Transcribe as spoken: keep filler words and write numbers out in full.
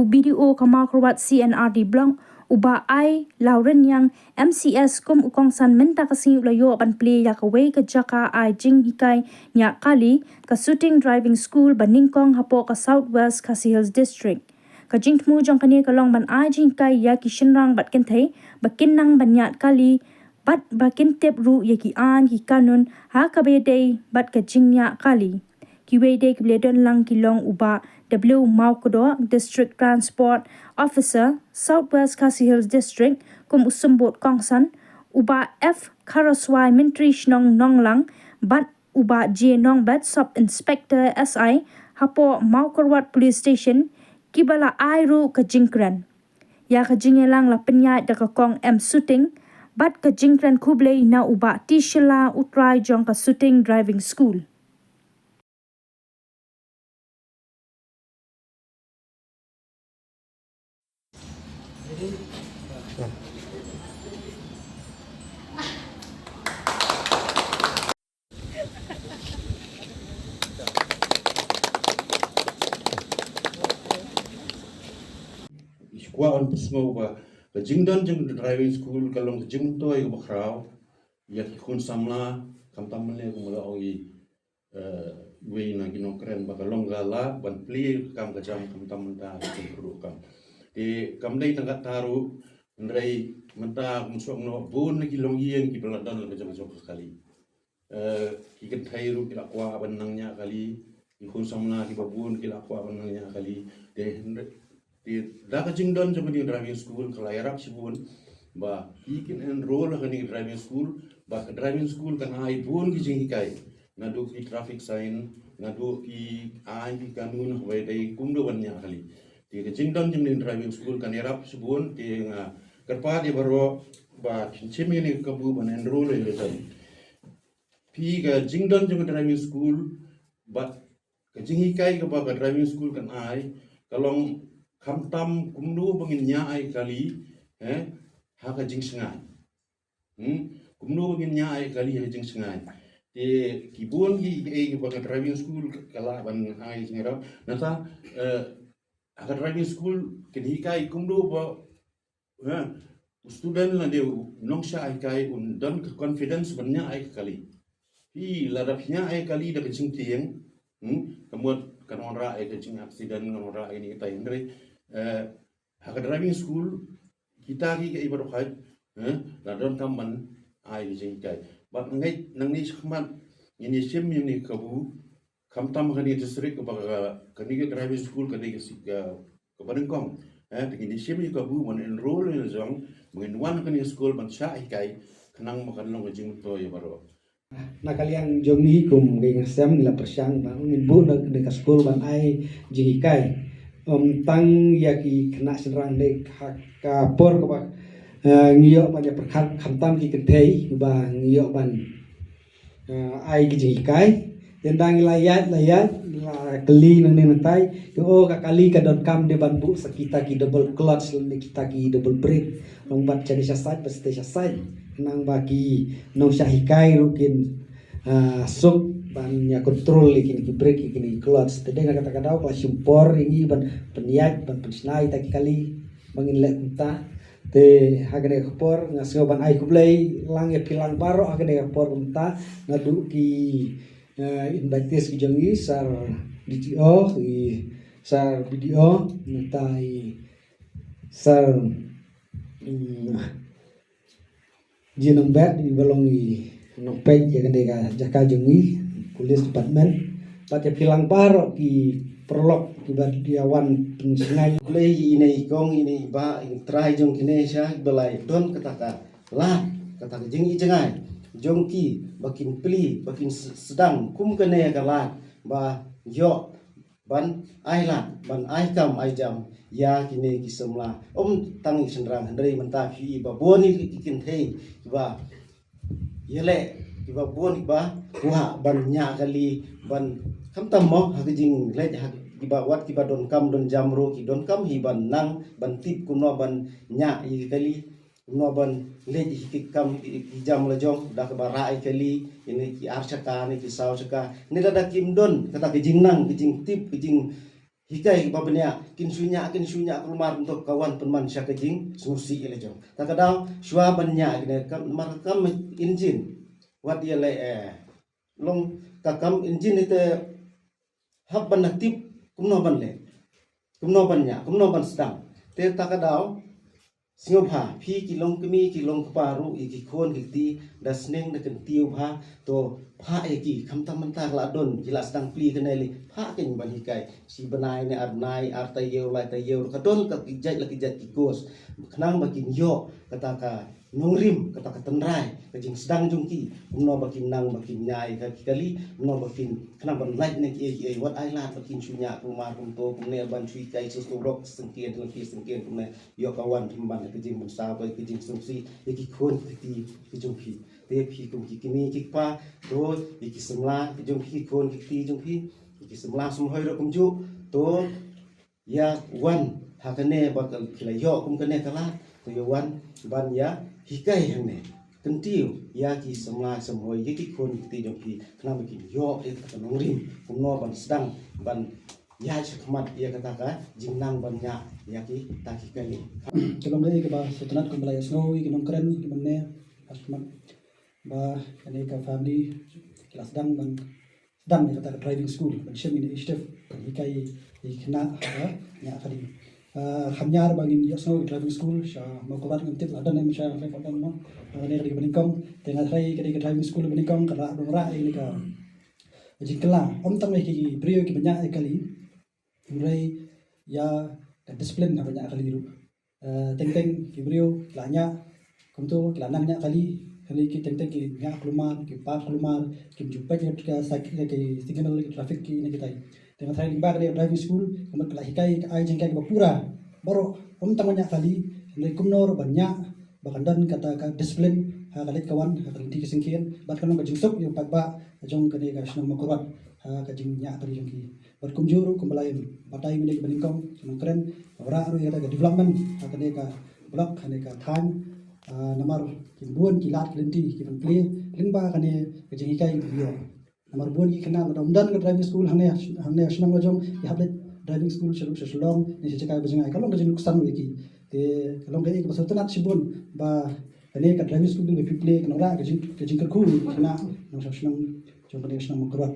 U B D O ka Mawkyrwat C and R D Block, u Bah Ai Lawriniang M C S kum u kongsan mynta ka sngi u la ïoh ban plie ïa kawei ka jaka ai jinghikai ñiah kali, ka Suting Driving School ba nyngkong hapoh ka South West Khasi Hills District. Ka jingthmu jong kane ka long ban ai jinghikai ïa ki shynrang bad kynthei ba kin nang ban ñiah kali bad ba kin tip ruh ïa ki aiñ ki kanun ha kaba ïadei bad ka jingñiah kali. Kiwei de kiba la don lang ki long u Bah W Mawkdok, District Transport Officer, South West Khasi Hills District, kum u symbud kongsan, u Bah F Kharaswai, Myntri Shnong Nonglang, bad u Bah J Nongbet, Sub Inspector S I hapoh Mawkyrwat Police Station, kiba la ai ruh ka jingkren. Ïa ka jingïalang la pynïaid da ka Kong M Suting bad ka jingkren khublei na u Bah T Shylla, u trai jong ka Suting Driving School. Ngi kwah ban pynsngew ba ka jingdon jong ka driving school ka long ka jingmyntoi kaba khraw ïa ki khun samla, khamtam mynne kumba la ong i, eh, iwei na ki nongkren ba ka long ka lad ban plie ka kam ka jam khamtam mynta ka jingpyrkhat kam. Te kam dei tang katta ruh, hynrei mynta kum shuh noh bun na ki longïing kiba la don la ka jong ka jong ka kali. Eh, ki kynthei ruh ki la kwah ban nang ñiah kali, ki khun samla kiba bun ki la kwah ban nang ñiah kali. Te hynrei, te da ka jingdon jong ka driving school ka la ïarap shibun ba ki kin enroll ha ka driving school, ba ka driving school kan ai bun ki jinghikai, naduh ki traffic sign, naduh ki aiñ ki kanun haba ïadei kumno ban ñiah kali. Te ka jingdon jong ka driving school kan ïarap shibun, te nga kyrpad ïa baroh ba phin shim ïa kane ka kabu ban enroll ïa la jong phi. Ka jingdon jong ka driving school bad ka jinghikai kaba ka driving school kan ai ka long khamtam kumno ba ngin ñiah ai kali, eh, ha ka jingshngaiñ. Hmm? Kumno ba ngin ñiah ai kali ha ka jingshngaiñ. Te ki bun ki, ki, eh, kaba ka driving school ka, ka lah ban ai jingïarap. Nangta, eh, ha ka driving school kin hikai kumno ba, eh, u student lane u nongshah hikai un don ka confidence ban ñiah ai kali. Phi lada phi ñiah ai kali da ka jingtieng, hmm, ka mut kan wanrah ïa ka jing accident, kan wanrah ïa kine kitai, hynrei, eh, ha ka driving school kita ki, ki baroh, eh, la donkam ban ai ka jinghikai. Bad nga ngeit nangne shakhmat ngin ïa shim ïa kane ka kabu, khamtam ha kane ka district kaba ka, kane ka driving school ka dei ka si-, ka, kaba nyngkong. Eh, te ngin ïa shim ïa ka kabu ban enroll ïa la jong, ba ngin wan ha kane ka school ban shah hikai, khnang ba kan long ka jingmyntoi ïa baroh. Na ka liang jong ngi kum ka Ïing Hasem ngi la pyrshang ba ngin buh na, na ka skul ban ai jinghikai. Ym tang ïa ki khynnah shynrang, dei ha ka por kaba, eh, ngi ïoh ban ïa pyrkhat khamtam ki kynthei ba ngi ïoh ban, eh, ai ki jinghikai. Te ynda ngi la ïaid, la ïaid, la kylli nangne nangtai, te oh, ka kali ka donkam dei ban buh sa kita ki double clutch lane kita ki double brake. Long bad sha dei sha side, bad sha dei sha side. Khnang ba ki nongshah hikai ruh kin, ah, suk ban ïa control ïa kine ki brake, ïa kine ki clutch. Te dei na kata ka daw ka la shim por ïa ngi ban pynïaid, ban pynshna ïa kita ki kali ba ngin leh kumta. Te ha kane ka por nga sngew ban ai khublei lang ïa phi lang baroh ha kane ka por kumta, naduh ki, eh, invitees ki jong ngi, Sir D T O, i Sir B D O, nangta i Sir, mm, J Nongbet, iba long i nongpeit ïa kane ka jaka jong ngi, Police Department. Bad ïa phi lang baroh ki paralok kiba ïa wan pynshngaiñ. Khublei ïa ine i kong, ine i bah, i trai jong kine sha, iba la don kata ka lad, kata ka jingïohi jngai jong ki, ba kin plie, ba kin s-, sdang kum kane ka lad ba ïoh ban ai lad, ban ai kam ai jam ïa kine ki samla. Ym tang i shynrang, hynrei mynta phi i ba bun i ki kynthei kiba ïaleh, kiba bun kiba kwah ban ñiah kali, ban khamtam mo ha ka jingleit, ha kiba wat kiba donkam don jam ruh ki donkam hi ban nang ban tip kumno ban ñiah ïa ki kali. Kumno ban leh ïa ki kam ki, ki jam la jong, da kaba rah ïa ki kali, ïa ne ki ar chaka, ne ki saw chaka. Ne lada kim don kata ka jingnang, ka jingtip, ka jing, hikai ba bniah kin shu ñiah kin shu ñiah kulmar kumto ka wan pynman sha ka jingsngewsih ïa la jong. Ta ka daw shuwa ban ñiah kine kam namar ka kam injin wat ïa la eh long ka kam injin ite hap ban na tip kumno ban leh kumno ban ñiah kumno ban sdang. Te ta ka daw sngewbha phi ki long kmie ki long kpa ruh ïa ki khun ki kti da sneng da kyntiew bha to phah ïa ki khamtam mynta ka la don ki la sdang plie kane lei phah kein ban hikai shi bnai ne ar bnai ar taïew lai taïew ka don ka ki jait la ki jait ki course khnang ba kin ïoh kata ka nongrim kata ka tynrai ka jingsdang jong ki kumno ba kin nang ba kin ñiah ïa ki kali kumno ba kin khnang ban lait ne ki ei ki ei wat ai lad ba kin shu ñiah kumar kumto kumne ban shu hikai shu shu rok sengkien sengkien sengkien kumne ïoh ka wan pynban ka jingmynsaw ka ka jingsngewsih ïa ki khun ki kti ki jong phi. Te phi kum ki kmie ki kpa to ïa ki samla ki jong phi ki khun ki kti jong phi ïa ki samla samhoi ruh kumjuh to ïa wan ha kane ba ka ki la ïoh kum kane ka lad to ïa wan ban ïa hikai hangne kyntiew ïa ki samla samhoi ïa ki khun ki kti jong phi khnang ba kin ïoh ïa ka nongrim kumno ban sdang ban ïa shakhmat ïa kata ka jingnang ban ñiah ïa kita ki kali. Ka long dei kaba sngewtynnat kumba la ïa sngew ïa ki nongkren ki mynne ha shakhmat ba kane ka family ki la sdang ban sdang ïa kata ka driving school ban shim ïa initiative ban hikai ïa ki khynnah ha ka ñiah kali. Ah, kham ñiar ba ngin ïa sngew ïa ka driving school sha Mawkyrwat ngam tip la don em sha Mawkyrwat mo. Ah, ne ka dei ka banyngkong te nga tharai ka dei ka driving school banyngkong ka la dong rah ïa ka jingkylla ym tang ïa ki briew kiba ñiah ïa kali hynrei ïa ka discipline haba ñiah kali ruh. Eh, teng teng ki briew ki la ñiah kumto ki la nang ñiah kali hynrei ki teng teng ki ñiah kulmar ki park kulmar kim ju peit ïa ka sa- ïa ki signal ki traffic ki ne kitai. Te nga tharai lyngba ka dei driving school kumta ka la hikai ka ai jinghikai kaba pura baroh ym tang ban ñiah kali hynrei kumno ruh ban ñiah ba kan don kata ka discipline ha ka leit ka wan ha ka lynti ka syngkien bad kan long ka jingsuk ïa u paidbah jong kane ka shnong Mawkyrwat ha ka jingñiah kali jong ki. Bad kumjuh ruh kumba la ïa batai mynne ki banyngkong ki nongkren ba rah ruh ïa kata ka development ha kane ka block ha kane ka thaiñ. Ah, namar ki bun ki lad ki lynti ki ban plie lyngba kane ka jinghikai ki ïoh. Namar bun ki khynnah lada ym don ka driving school hangne hangne shnong la jong ki hap leit driving school sha sha Shillong ne sha jaka ba jngai ka long ka jingnuksan ïa ki. Te ka long ka ei kaba sngewtynnat shibun ba kane ka driving school ba phi plie ka nongrah ka jing ka jingkyrkhu ïa ki khynnah nong sha shnong jong kane ka shnong Mawkyrwat.